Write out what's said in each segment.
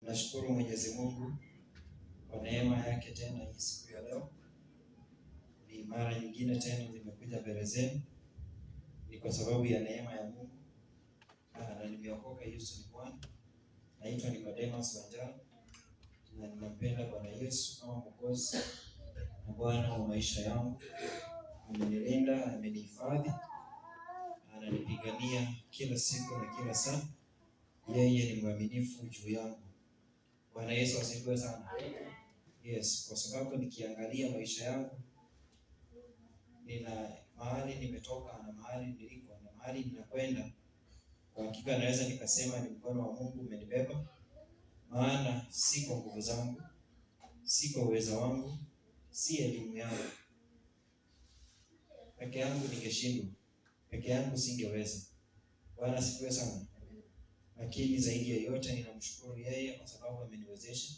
Nashukuru Mwenyezi Mungu kwa neema yake tena hii siku ya leo. Ni mara nyingine tena nimekuja mbele zenu, ni kwa sababu ya neema ya Mungu na nimeokoka. Yesu ni Bwana. Naitwa Nicodemus Wanjala na ninampenda Bwana Yesu kama Mwokozi na Bwana wa maisha yangu. Amenilinda, amenihifadhi, ananipigania kila siku na kila saa. Yeye ni mwaminifu juu yangu. Bwana Yesu asifiwe sana. Yes, kwa sababu nikiangalia maisha yangu nina mahali nimetoka na mahali niliko na mahali ninakwenda, kwa hakika naweza nikasema ni mkono wa Mungu umenibeba, maana si kwa nguvu zangu, si kwa uwezo wangu, si elimu yangu. Peke yangu ningeshindwa, peke yangu singeweza. Bwana asifiwe sana. Lakini zaidi ya yote ninamshukuru yeye kwa sababu ameniwezesha,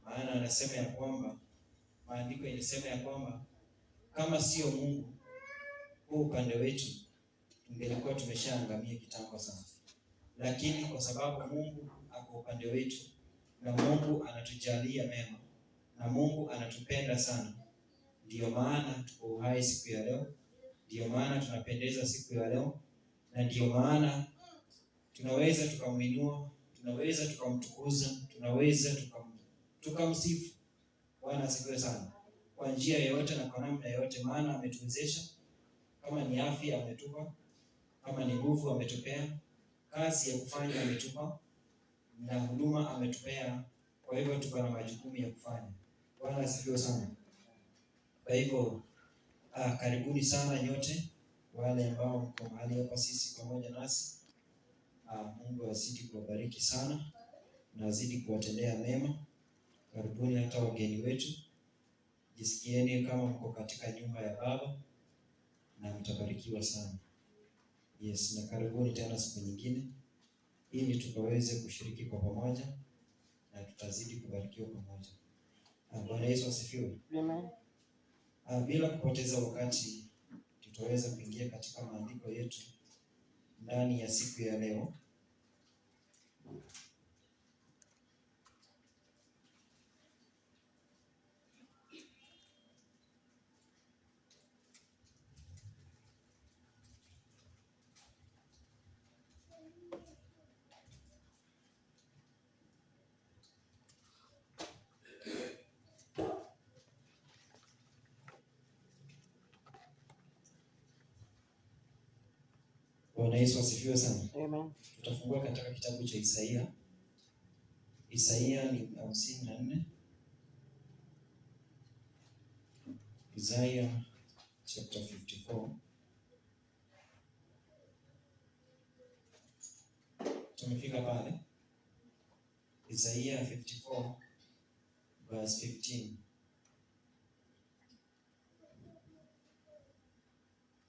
maana anasema ya kwamba, maandiko yanasema ya kwamba kama sio Mungu huu upande wetu tungelikuwa tumeshaangamia kitambo sana, lakini kwa sababu Mungu ako upande wetu na Mungu anatujalia mema na Mungu anatupenda sana, ndiyo maana tuko uhai siku ya leo, ndiyo maana tunapendeza siku ya leo, na ndiyo maana tunaweza tukamwinua, tunaweza tukamtukuza, tunaweza tukamsifu. Bwana asifiwe sana, kwa njia yoyote na kwa namna yoyote, maana ametuwezesha. Kama ni afya ametupa, kama ni nguvu ametupea, kazi ya kufanya ametupa, na huduma ametupea. Kwa hivyo tuko na majukumu ya kufanya. Bwana asifiwe sana. Kwa hivyo karibuni sana nyote wale ambao mko mahali hapa sisi pamoja nasi. Mungu azidi kuwabariki sana na azidi kuwatendea mema. Karibuni hata wageni wetu, jisikieni kama mko katika nyumba ya Baba na mtabarikiwa sana. Yes, na karibuni tena siku nyingine ili tukaweze kushiriki kwa pamoja na tutazidi kubarikiwa pamoja. Bwana Yesu asifiwe. Amen. Bila kupoteza wakati tutaweza kuingia katika maandiko yetu ndani ya siku ya leo. Bwana Yesu asifiwe sana. Amen. Tutafungua katika kitabu cha Isaia. Isaia ni 54. Isaiah chapter 54. Tumefika pale. Isaiah 54 verse 15.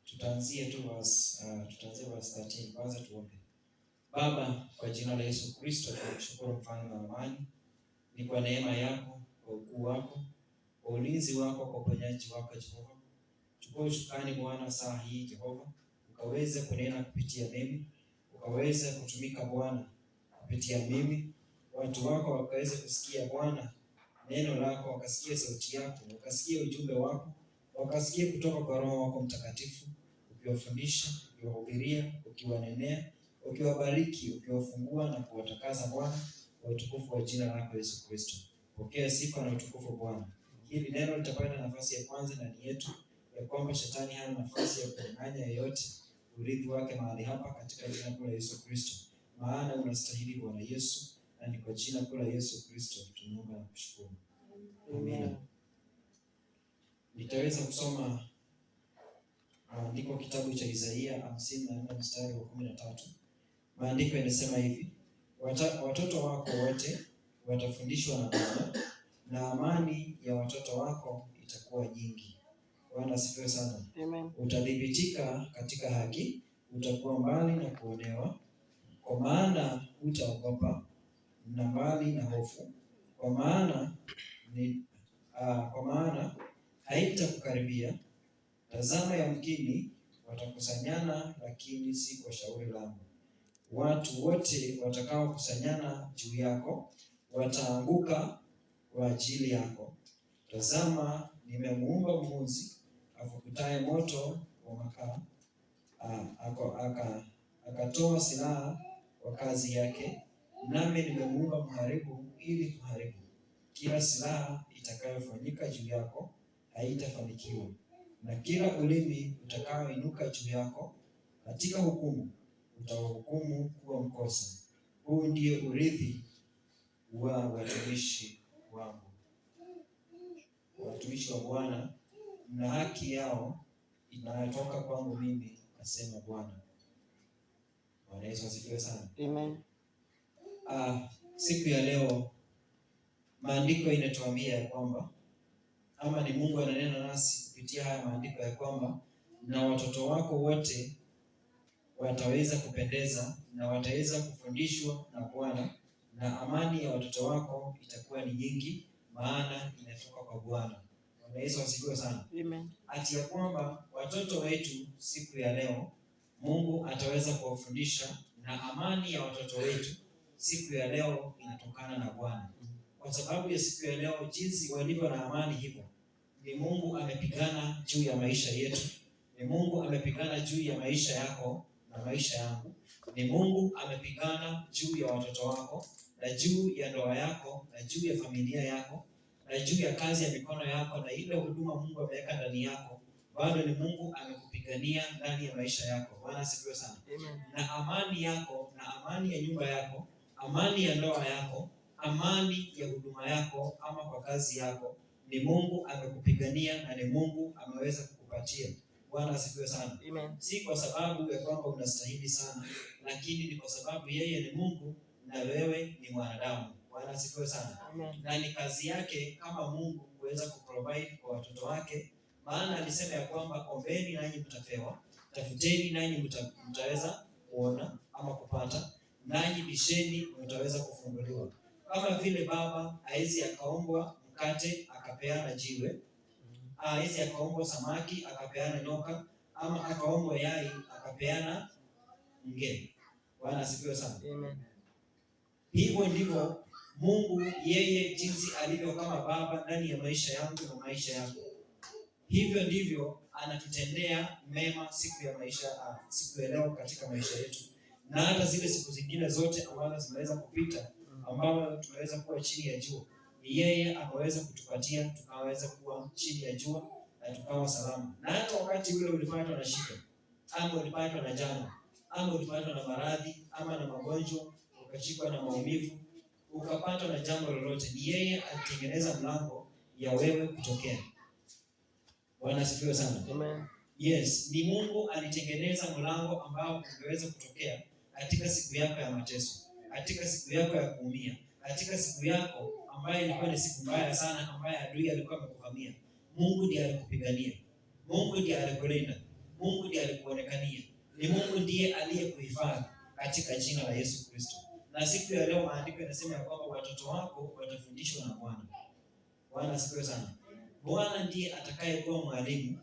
Tutaanzia tu verse, tutaanzia verse 13. Kwanza tuombe. Baba, kwa jina la Yesu Kristo tunakushukuru mfalme wa amani, ni kwa neema yako, kwa ukuu wako, kwa ulinzi wako, kwa uponyaji wako Jehova. Chukua usukani Bwana saa hii Jehova, ukaweze kunena kupitia mimi, ukaweze kutumika Bwana kupitia mimi, watu wako wakaweze kusikia Bwana neno lako, wakasikie sauti yako, wakasikie ujumbe wako, wakasikie kutoka kwa Roho wako Mtakatifu, ukiwafundisha, ukiwahubiria, ukiwanenea, ukiwabariki, ukiwafungua na kuwatakasa Bwana, kwa utukufu wa jina lako Yesu Kristo. Pokea sifa na utukufu Bwana. Hili neno litapata nafasi ya kwanza ndani yetu, ya kwamba shetani hana nafasi ya kunyang'anya yeyote urithi wake mahali hapa, katika jina kuu la Yesu Kristo. Maana unastahili Bwana Yesu, na ni kwa jina kuu la Yesu Kristo tunaomba na kushukuru. Amina. Nitaweza kusoma maandiko kitabu cha Isaia 54 mstari wa 13. Maandiko yanasema hivi: watoto wako wote watafundishwa na Bwana, na amani ya watoto wako itakuwa nyingi. Bwana asifiwe sana. Amen. Utathibitika katika haki, utakuwa mbali na kuonewa, kwa maana hutaogopa, na mbali na hofu, kwa maana ni kwa maana haitakukaribia. Tazama, yamkini watakusanyana, lakini si kwa shauri langu. Watu wote watakaokusanyana juu yako Wataanguka kwa ajili yako. Tazama, nimemuumba mhunzi afukutaye moto wa makaa, akatoa silaha kwa kazi yake, nami nimemuumba mharibu ili kuharibu. Kila silaha itakayofanyika juu yako haitafanikiwa, na kila ulimi utakaoinuka juu yako katika hukumu utawahukumu kuwa mkosa. Huu ndiyo urithi wa watumishi wangu, watumishi wa Bwana, na haki yao inayotoka kwangu mimi, asema Bwana. Bwana Yesu asifiwe sana. Amen. Siku ya leo maandiko inatuambia ya kwamba, ama ni Mungu ananena nasi kupitia haya maandiko ya kwamba, na watoto wako wote wataweza kupendeza na wataweza kufundishwa na Bwana, na amani ya watoto wako itakuwa ni nyingi, maana inatoka kwa Bwana. Bwana Yesu asifiwe sana. Amen. Ati ya kwamba watoto wetu siku ya leo Mungu ataweza kuwafundisha, na amani ya watoto wetu siku ya leo inatokana na Bwana. Kwa sababu ya siku ya leo jinsi walivyo na amani hivyo, ni Mungu amepigana juu ya maisha yetu, ni Mungu amepigana juu ya maisha yako na maisha yangu, ni Mungu amepigana juu ya watoto wako na juu ya ndoa yako na juu ya familia yako na juu ya kazi ya mikono yako na ile huduma Mungu ameweka ndani yako, bado ni Mungu amekupigania ndani ya maisha yako. Bwana asifiwe sana. Amen. Na amani yako na amani ya nyumba yako, amani ya ndoa yako, amani ya huduma yako ama kwa kazi yako, ni Mungu amekupigania na ni Mungu ameweza kukupatia. Bwana asifiwe sana. Amen. Si kwa sababu ya kwamba unastahili sana, lakini ni kwa sababu yeye ni Mungu na wewe ni mwanadamu. Bwana asifiwe sana. Amen. Na ni kazi yake kama Mungu kuweza kuprovide kwa watoto wake, maana alisema ya kwamba ombeni nanyi mtapewa, tafuteni nanyi mtaweza kuona ama kupata, nanyi bisheni mtaweza kufunguliwa. Kama vile baba haezi akaombwa mkate akapeana jiwe, haezi akaombwa samaki akapeana nyoka, ama akaombwa yai akapeana nge. Bwana asifiwe sana. Amen. Hivyo ndivyo Mungu yeye jinsi alivyo kama baba ndani ya maisha yangu na maisha yako. Hivyo ndivyo anatutendea mema siku ya maisha, siku ya leo katika maisha yetu, na hata zile siku zingine zote ambazo zimeweza kupita, ambazo tumeweza kuwa chini ya jua, ni yeye ameweza kutupatia tukaweza kuwa chini ya jua na tukawa salama. Na hata wakati ule ulipatwa na shida, ama ulipatwa na janga, ama ulipatwa na maradhi, ama na magonjwa, ukashikwa na maumivu, ukapatwa na jambo lolote, ni yeye alitengeneza mlango ya wewe kutokea. Bwana asifiwe sana. Amen. Yes, ni Mungu alitengeneza mlango ambao ungeweza kutokea katika siku yako ya mateso, katika siku yako ya kuumia, katika siku yako ambayo ilikuwa ni siku mbaya sana, ambayo adui alikuwa amekuvamia. Mungu ndiye alikupigania. Mungu ndiye alikulinda. Mungu ndiye alikuonekania. Ni Mungu ndiye aliyekuhifadhi katika jina la Yesu Kristo. Na siku ya leo maandiko yanasema ya kwamba watoto wako watafundishwa na Bwana. Bwana asifiwe sana. Bwana ndiye atakayekuwa mwalimu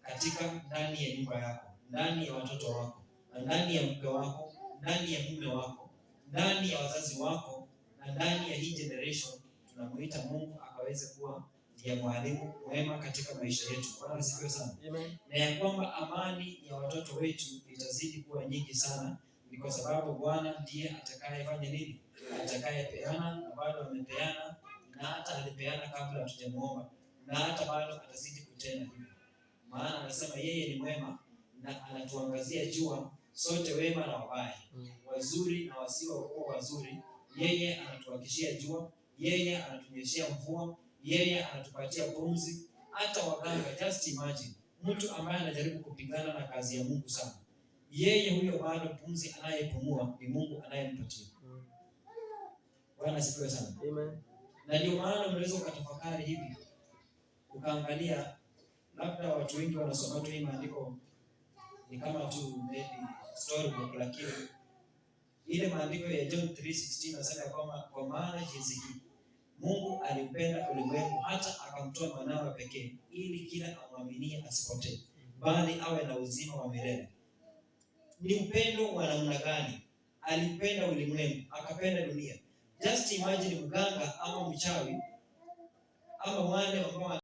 katika ndani ya nyumba yako, ndani ya watoto wako, na ndani ya mke wako, ndani ya mume wako, ndani ya wazazi wako, na ndani ya hii generation. Tunamuita Mungu akaweze kuwa ndiye mwalimu mwema katika maisha yetu. Bwana asifiwe sana. Amen. Na ya kwamba amani ya watoto wetu itazidi kuwa nyingi sana, ni kwa sababu Bwana ndiye atakayefanya nini? Atakayepeana, na bado amepeana, na hata alipeana kabla hatujamuomba, na hata bado atazidi kutenda hivyo. Maana anasema yeye ni mwema na anatuangazia jua sote, wema na wabaya, wazuri na wasio kuwa wazuri. Yeye anatuhakishia jua, yeye anatunyeshea mvua, yeye anatupatia pumzi. Hata waganga, just imagine mtu ambaye anajaribu kupigana na kazi ya Mungu sana, yeye huyo bado pumzi anayepumua ni Mungu anayempatia. Bwana asifiwe sana. Amen. Na ndio maana unaweza ukatafakari hivi ukaangalia, labda watu wengi wanasoma tu hii maandiko ni kama tu maybe storybook, lakini ile maandiko ya John 3:16 nasema kwamba kwa maana jinsi hii Mungu alimpenda ulimwengu hata akamtoa mwanawe pekee, ili kila amwaminie asipotee, bali awe na uzima wa milele. Ni upendo wa namna gani? Alipenda ulimwengu, akapenda dunia. Just imagine mganga ama mchawi ama wale ambao